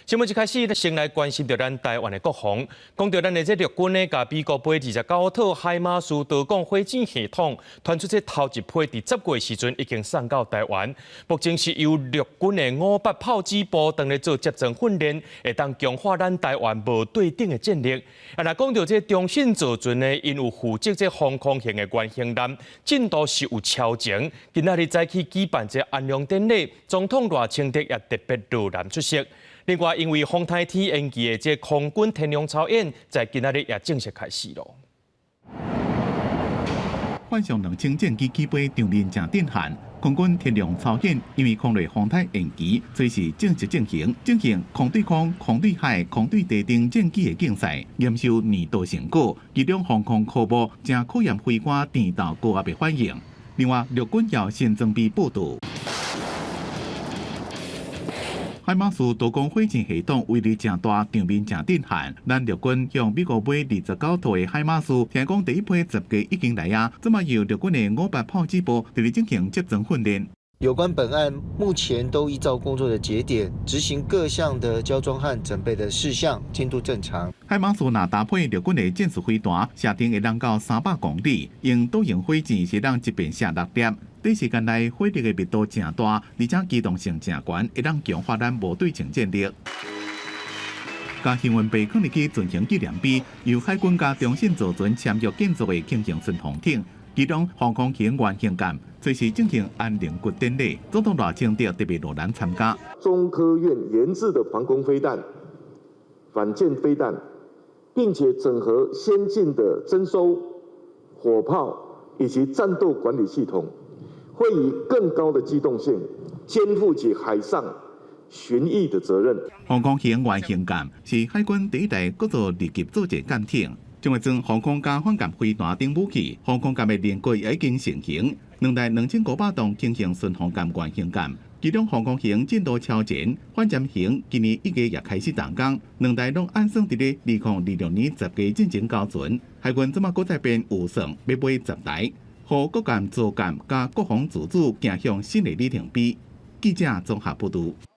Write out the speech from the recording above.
新聞一開始，先來關心著咱台灣的國防。講著咱的這陸軍呢，共美國買29套海馬斯導彈火箭系統，傳出這頭一批佇10月時陣已經送到台灣。目前是由陸軍的五八炮指部當咧做接裝訓練，會當強化咱台灣無對等的戰力。啊，若講著這中信造船呢，𪜶有負責這防空型的原型艦，進度是有超前。今仔日早起舉辦這安裝典禮，總統賴清德也特別落南出席。另外，因為風颱天延期的這空軍天龍操演，在今仔日也正式開始囉。幻象2000戰機起飛場面誠震撼，空軍天龍操演因為空內風颱延期，隨時正式進行進行空對空、空對海、空對地等戰機的競賽，驗收年度成果，其中防空科目誠考驗飛官戰鬥高壓的反應。另外，陸軍有新裝備報道。海馬斯多管火箭系統威力誠大，場面誠震撼。咱陸軍向美國買29套的海馬斯，聽講第一批10架已經來啊，這馬由陸軍的五八炮指部佇咧進行接裝訓練。有關本案，目前都依照工作的節點執行各項的交裝和準備的事項，進度正常。海馬斯若搭配陸軍的戰術飛彈，射程會當到300公里，用導引火箭是當一遍射六粒。短時間內火力的密度誠大，而且機動性誠懸，會當強化咱無對稱戰力。共幸運幣囥入去進行紀念碑，由海軍佮中信造船簽約建造的輕型巡防艇，其中防空型原型艦隨時進行安寧骨典禮，總統賴清德特別落南參加。中科院研製的防空飛彈、反艦飛彈，並且整合先進的偵搜、火炮以及戰鬥管理系統，會以更高的機動性，肩負起海上巡弋的責任。防空型原型艦是海軍第一台閣做二級造隻艦艇，將會裝防空佮反艦飛彈等武器。防空艦的輪廓已經成型，兩台2500噸輕型巡防艦原型艦，其中防空型進度超前，反潛型今年1月也開始動工，兩台攏按算佇咧2026年10月進前交船。海軍這馬閣再編預算，欲買10台，予國艦、造艦佮國防自主走向新的里程碑。記者綜合報導。